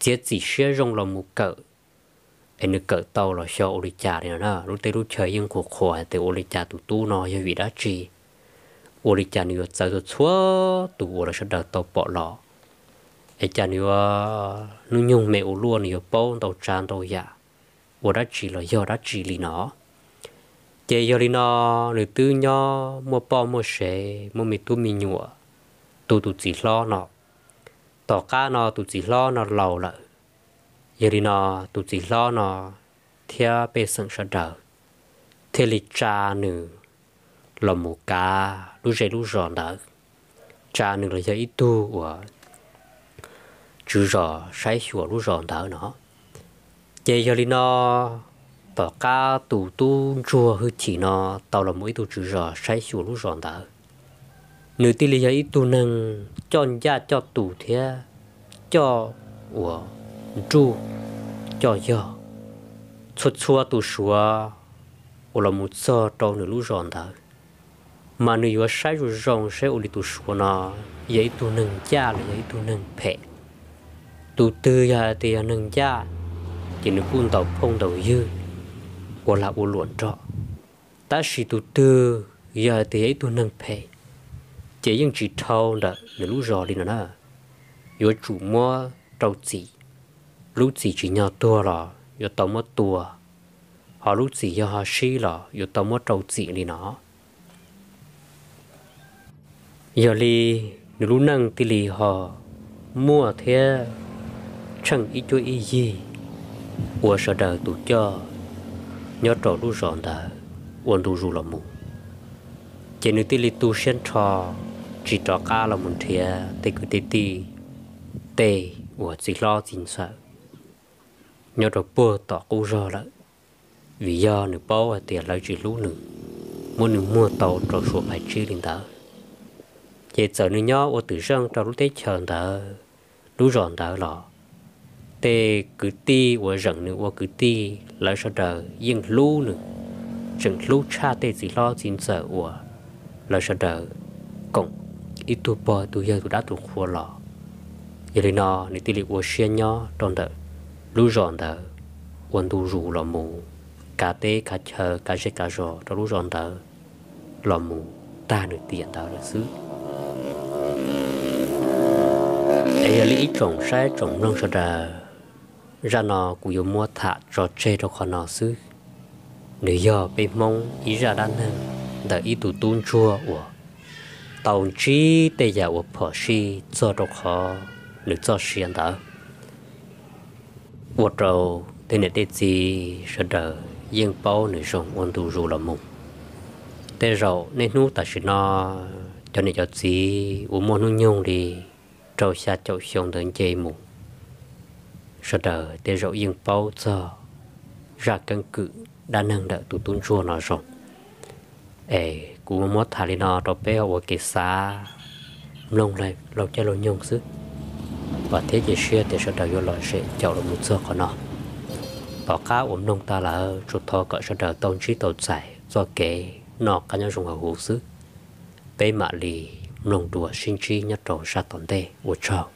txiav txim siab zoo los mus kawm, es nws kawm tau los xyov ua li cas li no na. Lub teb lub chaw yeej qhuas qhuas hais tias ua li cas tus tub no yog vim dab tsi, ua li cas nws yuav txawv txhua txhua tus uas lawv sawv daws tau pom los, es cas nws yuav hnub nyoog me ua luaj nws yuav paub ntau tsav ntau yam, ua dab tsi los yog dab tsi li no. Ces yog li no, nws twb nyob muaj poj muaj sev, muaj me tub me nyuam, tu tus txiv hlob no. Tom qab no tus txiv hlob no laus lawm, yog li no tus txiv hlob no thiab pej xeem sawv daws thiaj li tsa nws los mus kav lub zej lub zos ntawd, tsa nws los yog ib tug uas tswv zos saib xyuas lub zos ntawd no. Ces yog li no, tom qab tus tub ntsuag hwj chim no tau los mus ib tug tswv zos saib xyuas lub zos ntawd, nws thiaj li yog ib tug neeg coj ncaj coj tus thiab coj uas nruj coj yog. Txhua txhua tus suav uas los mus txog rau nws lub zos ntawd, mas nws yuav saib zoo zoo saib ua li tus suav no yog ib tug neeg ncaj los yog ib tug neeg phem. Tus twg yog hais tias yog neeg ncaj, ces nws kuj ntaus phooj ntaus ywg ua lag ua luam nrog. Tab sis tus twg yog hais tias yog ib tug neeg phem, ces yeej tsis dhau ntawm nws lub zos li no na. Yuav tsum muab rau txim, lub txim tsim nyog tuag los yuav tau muab tua, ho lub txim yog ho sib los yuav tau muab rau txim li no. Yog li nws lub neej thiaj li ho muaj thiab tsheej ib cuab ib yig ua sawv daws tus coj nyob rau lub zos ntawd ua ntu zus los mus. Ces nws thiaj li tu siab nrho tsis rov qab los mus nrhiav tej kwv tej tij, tej uas txiv hlob txiv ntxawm nyob rau puag tom qub zog lawm, vim yog nws paub hais tias lawv tsis hlub nws, muab nws muag tau rau suav phais tsib li ntawd. Ces txawm nws nyob ua twm zeej rau lub teb chaws ntawd, lub zos ntawd los tej kwv tij uas zeem nws ua kwv tij lawv sawv daws yeej hlub nws, tseem hlub tshaj tej txiv hlob txiv ntxawm uas lawv sawv daws koom ib tug pog tus yawg tus dab tus qhua los. Yog li no nws thiaj li ua siab nyob rau ntawm lub zos ntawd ua ntu zus los mus kav teb kav chaw kav zej kav zos rau lub zos ntawd los mus tag nws tiam ntawd lawm xwb. Es yog li ib tsoom saib tsoom mloog sawv daws, zaj no kuv yuav muab tham tso tseg rau qhov no xwb. Nws yog peb Hmoob ib zaj dab neeg ntawm ib tug tub ntsuag uas tau ntsib tej yam uas phom sij txog rau qhov nws txoj sia ntawd, ua rau tej niam tej txiv sawv daws yeej paub nws zoo ua ntu zus los mus. Tej zaum niaj hnub tam sim no cov niam cov txiv uas muaj hnub nyoog li rau xya caum xyoo ntawd nce mus, sawv daws tej zaum yeej paub txog zaj keeb kwm dab neeg ntawm tus tub ntsuag no zoo. Es kuv muab tham li no rau peb ua kev xav mloog laug caij laug nyoog xwb, vam thiab cia siab tias sawv daws yuav lom zem caum los mus txog qhov no. Tom qab uas mloog tas lawm tsuas thov kom sawv daws tau ntsib tau txais txoj kev noj qab nyob zoo hauv huv xwb. Peb mam li mloog dua sib ntsib nyob rau sab tom ntej, ua tsaug.